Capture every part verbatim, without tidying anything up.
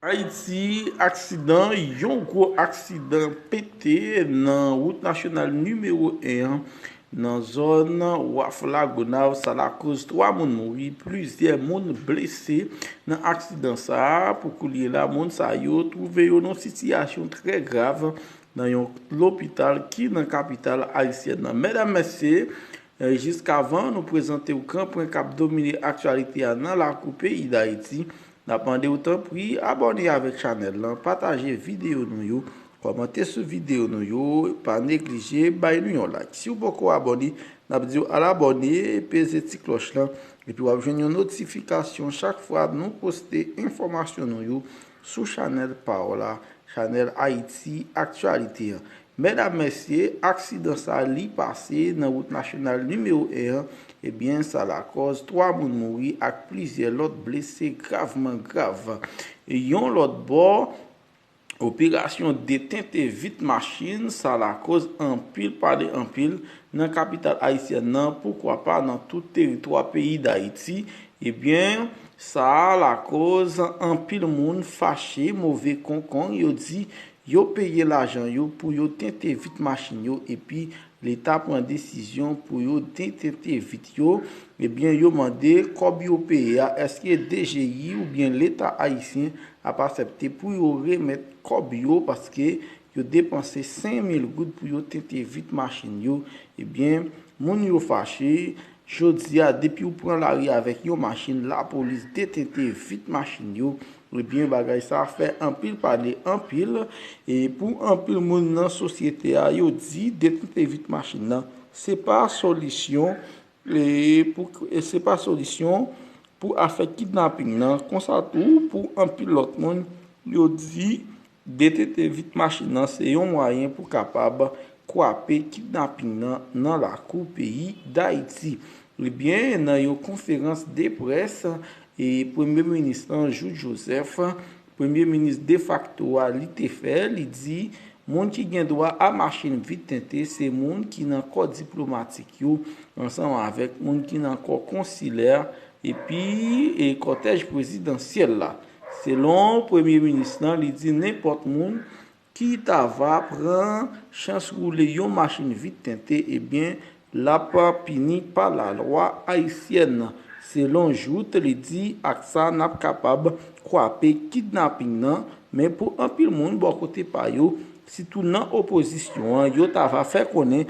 Ayiti, aksidan, yon gwo aksidan pete nan wout nasyonal nimewo en an, nan zòn Waf Lagonav, sa lakoz twa moun mouri, plizyè moun blese nan aksidan sa a. Pou koulye la, moun sa yo twouve yo nan yon sitiyasyon trè grav nan yon lopital ki nan kapital ayisyèn nan. Medam, mesye, eh, jiskavan nou prezante w gran pwen k ap domine aktyalite a nan lakou peyi Dayiti, n ap mande w tanpri abòne avèk chanèl lan, pataje videyo nou yo, kòmante sou videyo nou yo, pa neglije bay nou yon like. Si w poko abòne, n ap di w al abòne, peze ti klòch lan, epi w ap jwenn yon notifikasyon chak fwa nou poste enfòmasyon nou yo sou chanèl pa w la, chanèl Ayiti Aktyalite an. Medam, mesye, aksidan sa li pase nan wout nasyonal nimewo en an, ebyen, sa lakòz twa moun mouri ak plizyè lòt blese gravman grav. Yon lòt bò, operasyon detente vit machin, sa lakòz anpil pale anpil nan kapital ayisyèn nan, poukwa pa nan tout teritwa peyi Dayiti. Ebyen, sa lakòz anpil moun fache, move konkon, yo di yo peye lajan yo pou yo tente vit machin yo, epi Leta pran desizyon pou yo detente vit yo. Ebyen, yo mande kòb yo peye a, èske D G I oubyen Leta ayisyen ap aksepte pou yo remèt kòb yo, paske yo depanse senk mil goud pou yo tente vit machin yo. Ebyen, moun yo fache. Jodi a, depi w pran lari avèk yon machin, lapolis detente vit machin yo. Ebyen, bagay sa fè anpil pale anpil. E pou anpil moun nan sosyete a, yo di detente vit machin nan, se pa solisyon, e pou, e se pa solisyon pou afè kidnaping nan. Konsa tou, pou anpil lòt moun, yo di detente vit machin nan se yon mwayen pou kapab kwape kidnaping nan nan lakou peyi Dayiti. Ebyen, nan yon konferans de près, e Premye Minis lan, Jouthe Joseph, Premye Minis defakto a, li te fè, li di moun ki gen dwa a machin vit tente se moun ki nan kò diplomatik yo, ansanm avèk moun ki nan kò konsilè, epi, e kòtèj prezidansyèl la. Selon Premye Minis lan, li di nenpòt moun ki ta va pran chans woule yon machin vit tente, ebyen, l ap pini pa lalwa ayisyèn. Selon Jouthe, li di ak sa n ap kapab kwape kidnaping nan, men pou anpil moun bò kote pa yo, sitou nan opozisyon an, yo ta va fè konnen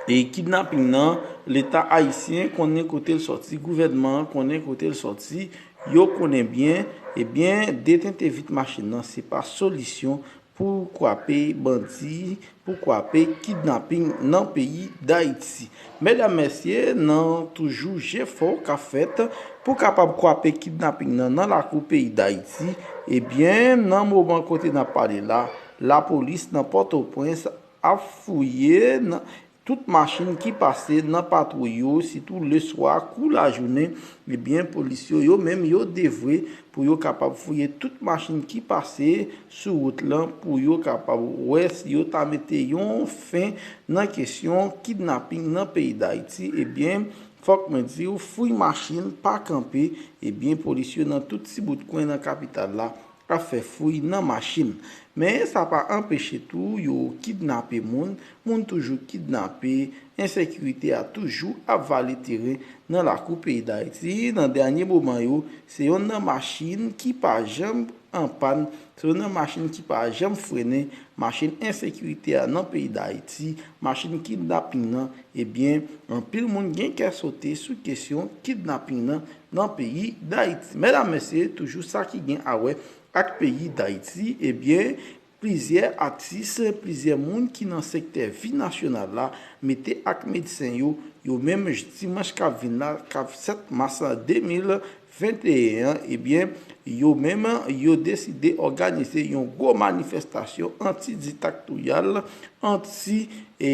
e kidnaping nan, Leta ayisyen konnen kote l sòti, gouvènman an konnen kote l sòti, yo konnen byen, ebyen, detente vit machin nan, se pa solisyon pou kwape bandi, pou kwape kidnaping nan peyi Dayiti. Medam, mesye, nan toujou jefò k ap fèt pou kapab kwape kidnaping nan nan lakou peyi Dayiti, ebyen, nan moman kote n ap pale la, lapolis nan Pòtoprens ap fouye nan tout machin ki pase nan patwouy yo, sitou leswa, kou lajounen, ebyen, polis yo, yo menm, yo devwe pou yo kapab fouye tout machin ki pase sou wout lan, pou yo kapab wè si yo ta mete yon fen nan kesyon kidnaping nan peyi Dayiti. Ebyen, fòk mwen di w, fouy machin pa kanpe. Ebyen, polis yo nan tout ti bout kwen nan kapital la ap fè fouy nan machin. Men sa pa anpeche tou yo kidnape moun, moun toujou kidnape, ensekirite a toujou ap vale teren nan lakou peyi Dayiti. Nan dènye moman yo, se yonn nan machin ki pa janm an pàn, se yonn nan machin ki pa janm frennen, machin ensekirite a nan peyi Dayiti, machin kidnaping nan, ebyen, anpil moun gen kè sote sou kesyon kidnaping nan nan peyi Dayiti. Medam, mesye, toujou sa ki gen a wè ak peyi Dayiti, ebyen, plizyè atis, plizyè moun ki nan sektè vi nasyonal la, mete ak medsen yo, yo menm dimanch k ap vin la, k ap sèt mas de mil venteyen an, ebyen, yo menm, yo deside òganize yon gwo manifestasyon anti-diktatoriyal, anti, e,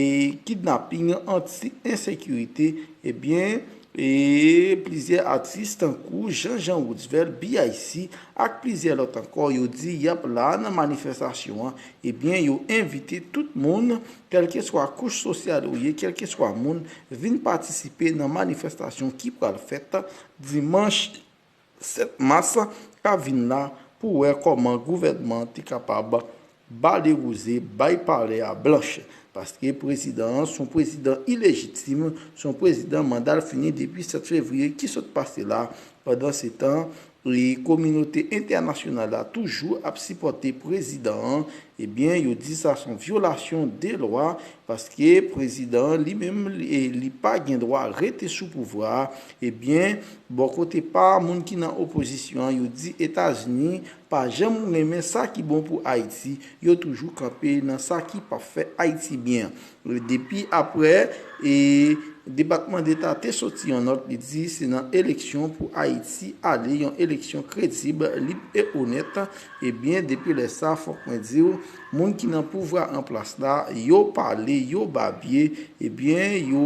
kidnaping, anti-ensekirite, ebyen, e plizyè atis tankou Jean Jean Roosevelt, B I C, ak plizyè lòt ankò, yo di y ap la nan manifestasyon an, ebyen, yo envite tout moun, kèlkeswa kouch sosyal ou ye, kèlkeswa moun, vin patisipe nan manifestasyon ki pral fèt dimanch sèt mas k ap vin la, pou wè kòman gouvènman te kapab bale wouze, bay palè a blanch. Paske prezidan an se yon prezidan ilejitim, se yon prezidan manda l fini depi sèt fevriye ki sot pase la. Pandansetan, e kominote entènasyonal la toujou ap sipòte prezidan an, ebyen, yo di sa se yon vyolasyon de lwa, paske prezidan an li menm, li, li pa gen dwa rete sou pouvwa a. Ebyen, bò kote pa moun ki nan opozisyon an, yo di Etazini pa janm renmen sa ki bon pou Ayiti, yo toujou kanpe nan sa ki p ap fè Ayiti byen. Depi aprè, e, Depatman Deta te soti yon nòt, li di se nan eleksyon pou Ayiti ale, yon eleksyon kredib, lib e onèt. Ebyen, depi lè sa, fòk mwen di w, moun ki nan pouvwa an plas la, yo pale, yo babye, ebyen, yo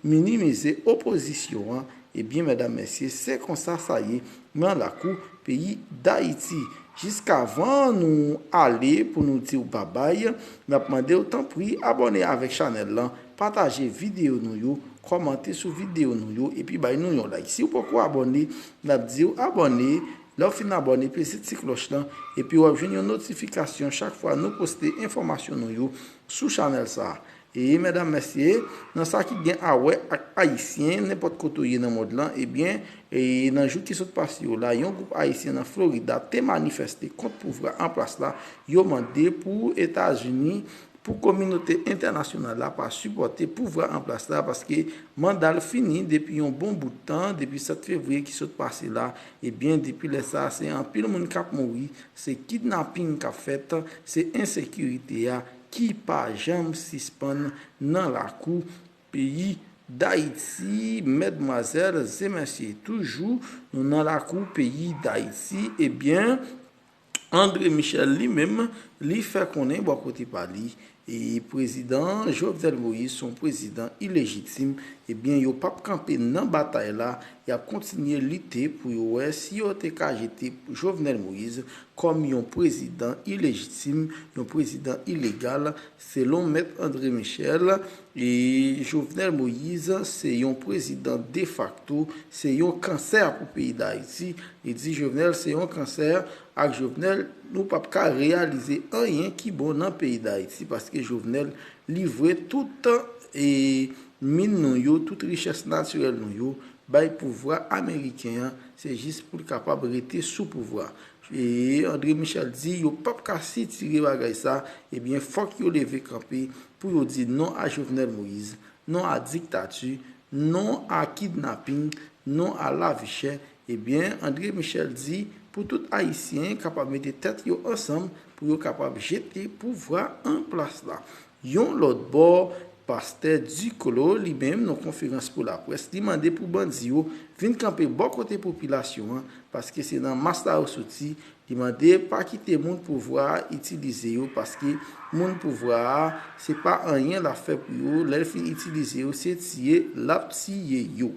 minimize opozisyon an. Ebyen, medam, mesye, se konsa sa ye nan lakou peyi Dayiti. Jiskavan nou ale pou nou di w babay, n ap mande w tanpri abòne avèk chanèl lan, pataje videyo nou yo, kòmante sou videyo nou yo, epi bay nou yon like. Si w poko abòne, n ap di w abòne. Lè w fin abòne, peze ti klòch lan, epi w ap jwenn yon notifikasyon chak fwa nou poste enfòmasyon nou yo sou chanèl sa a. E medam, mesye, nan sa ki gen a wè ak Ayisyen, nenpòt kote w ye nan mond lan, ebyen, e nan jou ki sot pase yo la, yon gwoup Ayisyen nan Florida te manifeste kont pouvwa an plas la. Yo mande pou Etazini, pou kominote entènasyonal la pa sipòte pouvwa an plas la, paske manda l fini depi yon bon bout tan, depi sèt fevriye ki sot pase la. Ebyen, depi lè sa a, se anpil moun k ap mouri, se kidnaping k ap fèt, se ensekirite a ki pa janm sispann nan lakou peyi Dayiti, medmwazèl e mesye. Toujou, nou nan lakou peyi Dayiti, ebyen, André Michel li menm, li fè konnen bò kote pa li, e prezidan Jovenel Moïse se yon prezidan ilejitim, ebyen, yo p ap kanpe nan batay la, y ap kontinye lite pou yo wè si yo te ka jete Jovenel Moïse kòm yon prezidan ilejitim, yon prezidan ilegal, selon Mèt André Michel. E Jovenel Moïse se yon prezidan defakto, se yon kansè pou peyi Dayiti. Li di Jovenel se yon kansè, ak Jovenel, nou p ap ka reyalize anyen ki bon nan peyi Dayiti, paske Jovenel livre tout, e, min nou yo, tout richès natirèl nou yo, bay pouvwa ameriken an, se jis pou l kapab rete sou pouvwa. E André Michel di yo p ap ka sitire bagay sa, ebyen, fòk yo leve kanpe pou yo di non a Jovenel Moïse, non a diktati, non a kidnaping, non a lavi chè. Ebyen, André Michel di pou tout Ayisyen kapab mete tèt yo ansanm pou yo kapab jete pouvwa an plas la. Yon lòt bò, pastè Duclos, li menm, nan konferans pou laprès, li mande pou bandi yo vin kanpe bò kote popilasyon an, paske se nan mas la yo soti. Li mande pa kite moun pouvwa a itilize yo, paske moun pouvwa a, se pa anyen l ap fè pou yo. Lè l fin itilize yo, se tiye l ap tiye yo.